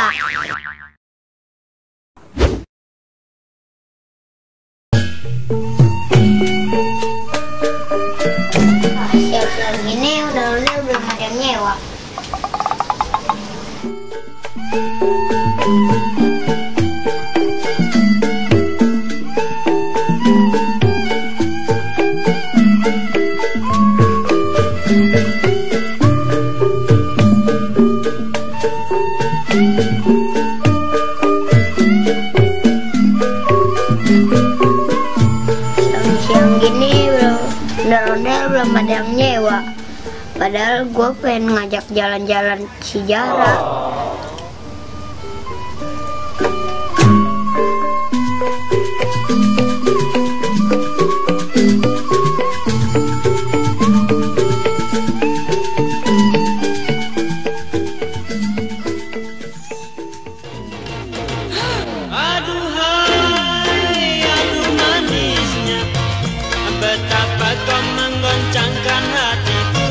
nyewa. Siang-siang gini udah belum ada yang nyewa. Siang gini ondel-ondel belum ada yang nyewa. Padahal gue pengen ngajak jalan-jalan sejarah. Betapa kau menggoncangkan hatiku.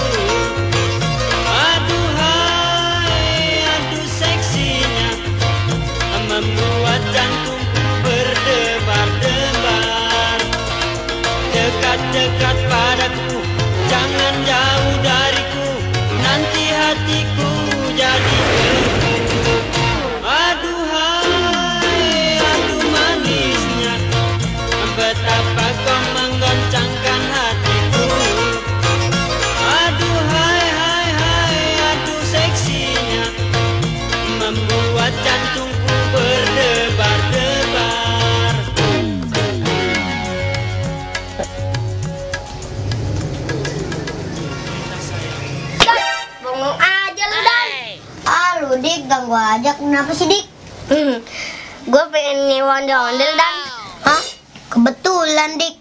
Aduhai, aduh seksinya, membuat jantungku berdebar-debar. Dekat-dekat padaku, jangan jauh dariku, nanti hatiku jadi beku. Aduhai, aduh manisnya, betapa kau menggoncangkan hatiku. Aduh hai hai hai, aduh seksinya, membuat jantungku berdebar-debar. Bengong aja lu, Dan. Lu Dik, ganggu aja. Kenapa sih, Dik? Gue pengen nyewa ondel-ondel, Dan. Hah? Kebetulan, Dik.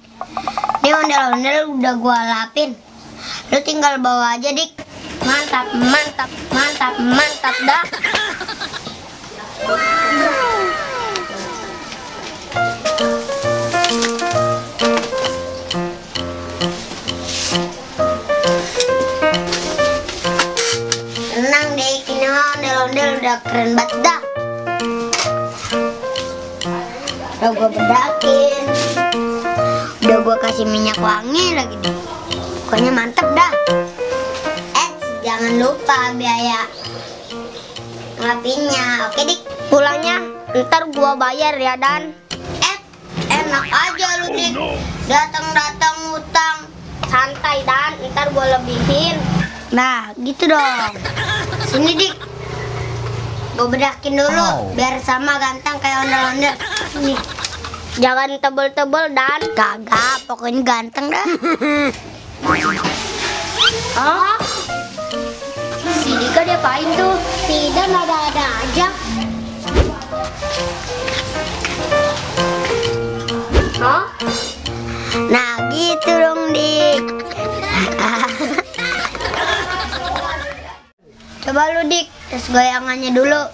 Ini ondel-ondel udah gua lapin. Lu tinggal bawa aja, Dik. Mantap, mantap, mantap, mantap dah. Tenang, Dik. Ini ondel-ondel udah keren banget dah. Udah gua bedakin. Udah gua kasih minyak wangi lagi deh. Pokoknya mantep dah. Jangan lupa biaya ngelapinya. Oke, Dik. Pulangnya ntar gua bayar ya, Dan. Enak aja lu, Dik. Datang-datang utang. Santai, Dan. Ntar gua lebihin. Nah, gitu dong. Sini, Dik. Gua bedakin dulu biar sama ganteng kayak ondel-ondel. Nih. Jangan tebel-tebel, Dan. Kagak, pokoknya ganteng dah. Hah? Si Dika diapain tuh? Si Dan ada-ada aja. Hah? Nah gitu dong, Dik. Coba lu, Dik, tes goyangannya dulu.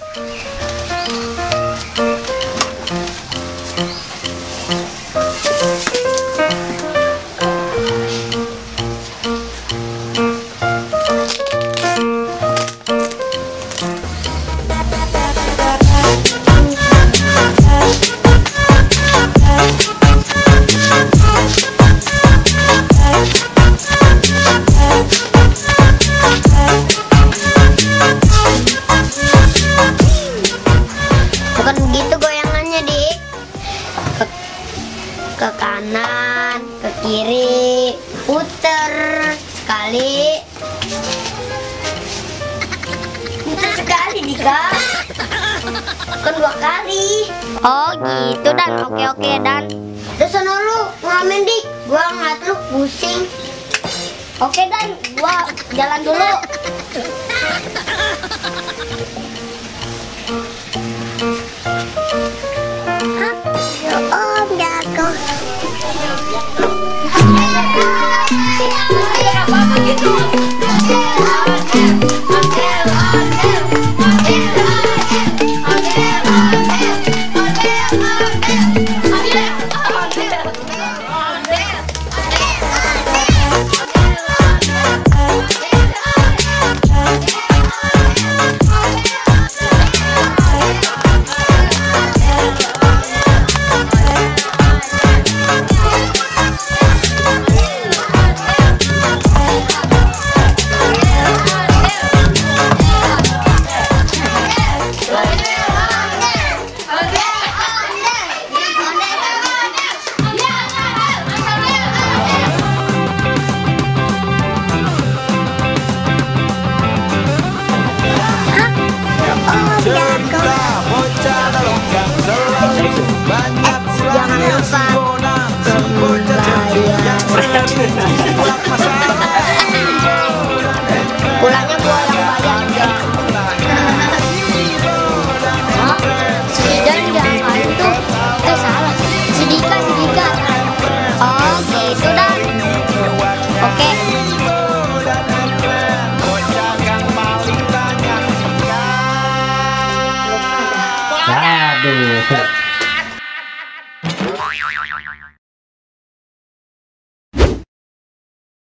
Ke kanan, ke kiri, puter sekali. Puter sekali, Dika. Kan 2 kali. Oh gitu, Dan. Oke, Dan. Terus sana lu ngamen, Dik. Gua ngeliat lu pusing. Oke, Dan. Gua jalan dulu. Om jago. Apa begitu? Pulangnya gua